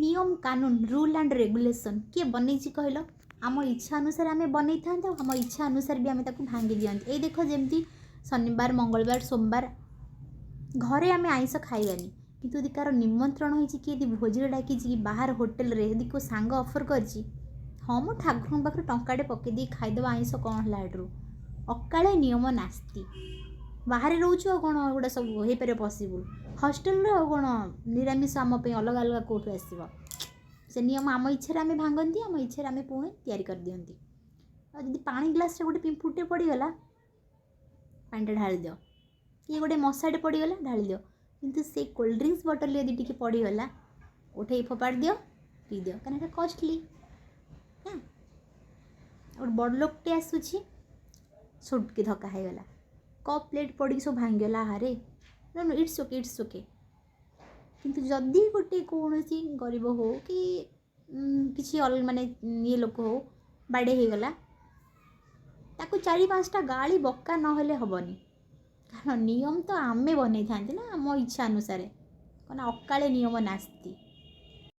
ନିୟମ କାନୁନ, rule and regulation କିଏ ବନେଇଛି କହିଲ? ଆମ ଇଚ୍ଛା ଅନୁସାରେ ଆମେ ବନେଇଥାନ୍ତି ଆଉ ଆମ ଇଚ୍ଛା ଅନୁସାରେ ବି ଆମେ ତାକୁ ଭାଙ୍ଗି ଦିଅନ୍ତି। ଏଇ ଦେଖ, ଯେମିତି ଶନିବାର, ମଙ୍ଗଳବାର, ସୋମବାର ଘରେ ଆମେ ଆଇଁଷ ଖାଇବାନି, କିନ୍ତୁ ଯଦି କାହାର ନିମନ୍ତ୍ରଣ ହେଇଛି କି ଯଦି ଭୋଜିରେ ଡାକିଛି କି ବାହାର ହୋଟେଲରେ ଯଦି କେଉଁ ସାଙ୍ଗ ଅଫର୍ କରିଛି, ହଁ, ମୁଁ ଠାକୁରଙ୍କ ପାଖରେ ଟଙ୍କାଟେ ପକେଇ ଦେଇକି ଖାଇଦେବା ଆଇଁଷ, କ'ଣ ହେଲା ଏଠରୁ? ଅକାଳେ ନିୟମ ନାସ୍ତି। ବାହାରେ ରହୁଛୁ, ଆଉ କ'ଣ ଏଗୁଡ଼ା ସବୁ ହେଇପାରିବ ପସିବୁଲ୍? ହଷ୍ଟେଲରେ ଆଉ କ'ଣ ନିରାମିଷ ଆମ ପାଇଁ ଅଲଗା ଅଲଗା କେଉଁଠୁ ଆସିବ? ସେ ନିୟମ ଆମ ଇଚ୍ଛାରେ ଆମେ ଭାଙ୍ଗନ୍ତି, ଆମ ଇଚ୍ଛାରେ ଆମେ ପୁଣି ତିଆରି କରିଦିଅନ୍ତି। ଆଉ ଯଦି ପାଣି ଗ୍ଲାସ୍ରେ ଗୋଟେ ପିମ୍ପୁଡ଼ିଟେ ପଡ଼ିଗଲା, ପାଣିଟା ଢାଳିଦିଅ, କି ଗୋଟେ ମଶାଟେ ପଡ଼ିଗଲା, ଢାଳିଦିଅ। କିନ୍ତୁ ସେଇ କୋଲ୍ଡ ଡ୍ରିଙ୍କସ୍ ବଟଲ୍ ଯଦି ଟିକେ ପଡ଼ିଗଲା, ଉଠେଇ ଫୋପାଡ଼ି ଦିଅ, ପିଇଦିଅ, କାରଣ ଏଇଟା କଷ୍ଟଲି ନା। ଗୋଟେ ବଡ଼ ଲୋକଟେ ଆସୁଛି, ସୁଟକି ଧକ୍କା ହେଇଗଲା, କପ୍ ପ୍ଲେଟ୍ ପଡ଼ିକି ସବୁ ଭାଙ୍ଗିଗଲା, ଆରେ no, it's okay, it's okay. କିନ୍ତୁ ଯଦି ଗୋଟେ କୌଣସି ଗରିବ ହଉ କି କିଛି ମାନେ ଇଏ ଲୋକ ହଉ, ବାଡ଼େଇ ହେଇଗଲା, ତାକୁ ଚାରି ପାଞ୍ଚଟା ଗାଳି ବକା ନହେଲେ ହେବନି। କାରଣ ନିୟମ ତ ଆମେ ବନେଇଥାନ୍ତି ନା ଆମ ଇଚ୍ଛା ଅନୁସାରେ। କ'ଣ ଅକାଳେ ନିୟମ ନାସ୍ତି।